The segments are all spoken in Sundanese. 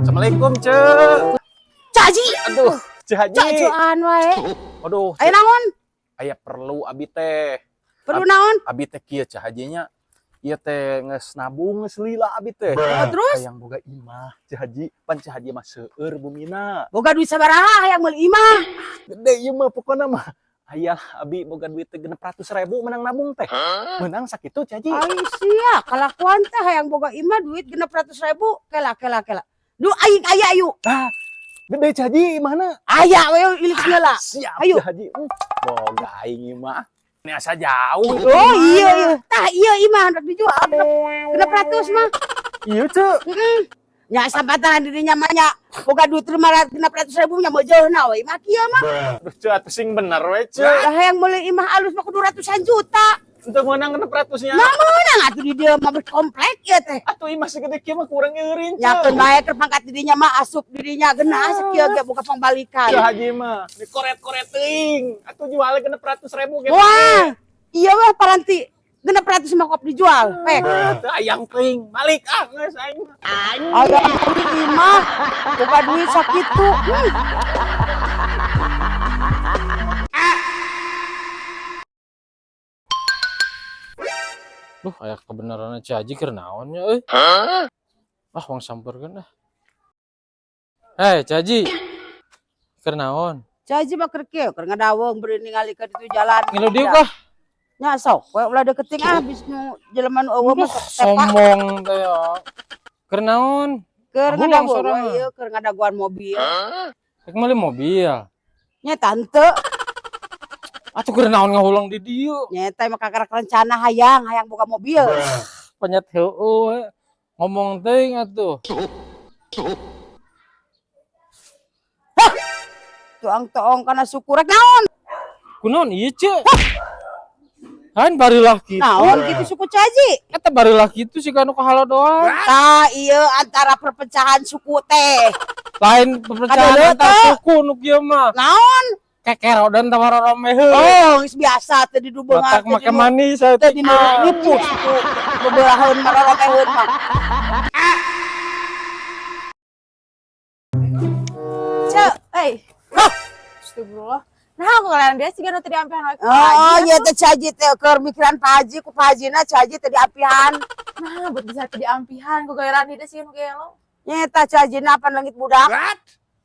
Assalamualaikum, Ceu. Ceu Haji. Aduh, Ceu Haji. Ceu cuan wae. Aduh, Aya naon? Aya perlu abi teh. Perlu naon? Abi teh kieu, Ceu Hajinya. Ieu teh geus nabung geus lila abi teh. Oh, terus? Hayang boga imah, Ceu Haji. Pan Ceu Haji mah seueur bumina. Boga duit sabaraha hayang meuli imah? Gede ieu mah pokona mah. Aya abi boga duit teh 600.000 menang nabung teh. Menang sakitu, Ceu Haji. Ai sia, kalakuan teh hayang boga imah duit 600.000. Kela, kela, kela. Duh, aing aya, ayu. Ah, gede, Ceu Haji, imahna. Aya we, ilik heula. Siap. Ayo. Ceu Haji. Boga aing imah. Ini asa jauh itu Oh imah. Iya. Tah iya, imah hendak dijual 600 mah. Iya, Ceu. Heeh. Nya sampataran dirinya mah nya boga duit 600.000 nya meujeuna we imah kieu mah. Aduh, Ceu, atuh sing bener we, Ceu. Lah, hayang meuli imah alus mah kudu ratusan juta. Untuk meunang 600 nya. Nah, meunang atuh di dieu mah berkomplek ieu teh. Atuh imah segede kieu mah kurang eureun, Ceu. Nyakeun bae keur pangkat dirinya mah asup dirinya geunah sakieu ge boga pangbalikan. Ceu Haji mah dikoret-koret teuing. Atuh jual 600.000 ge. Wah, iya wah paranti 600 mah kop dijual. Pek. Teu hayang teuing. Balik ah geus aing mah. Aya meuli imah boga duit sakitu. Duh, aya kebenaran Ceu Haji keur naon nya euy? Ah, wang sampeurkeun ah. Hei, Ceu Haji. Keur naon? Ceu Haji mah keur kieu, keur ngadaweng beureun ningali ka ditu jalan. Ngilu diuk ah. Nya sok we ulah deketing ah, bis nu jelema nu euweuh mah Duh, sok tepak. Sombong teh ya. Keur naon? Keur Ahulang ngadaguan sorangan. we ieu, keur ngadaguan mobil. Rek meuli mobil. Nya tante. Atuh keur naon ngahulang di dieu? Nya eta mah kakarak rencana hayang hayang boga mobil. Penyet heueuh we. Ngomong teuing atuh. Tuang toong kana suku rek naon? Kunaon ieu, Ceu? Kan barilah kitu. Naon kitu suku Ceu Haji? Eta barilah kitu sih kanu kahalo doang. Tah ieu antara perpecahan suku teh. Lain perpecahan Kadeuleu antar teh. suku nu kieu mah. Naon? Kekero dan tawaroromeheun. Oh, geus biasa teh di dubeungan. Matak make manis saya teh di nipu suku beberaheun maroromeheun mah. Cek, Eh, Hah? Astagfirullah. Nah, aku kalian dia sih kan tadi ampihan wae ku Oh, Pak Haji, iya teh Ceu Haji teh keur mikiran Pak Haji, ku Pak Hajina Ceu Haji teh diampihan. Nah, buat bisa tadi ampihan ku gairan dia sih nu gelo. Nyeta Ceu Hajina pan leungit budak.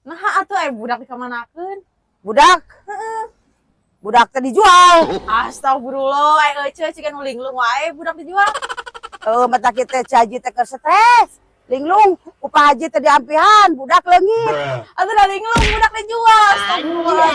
Nah, atuh eh budak dikamanakeun? Budak. Budak teh dijual. Astagfirullah, eh euceu cikan nu linglung wae budak dijual. Heuh, mata kita Ceu Haji teh keur stres. Linglung, ku Pak Haji teh diampihan, budak leungit. Atuh da linglung budak dijual. Astagfirullah.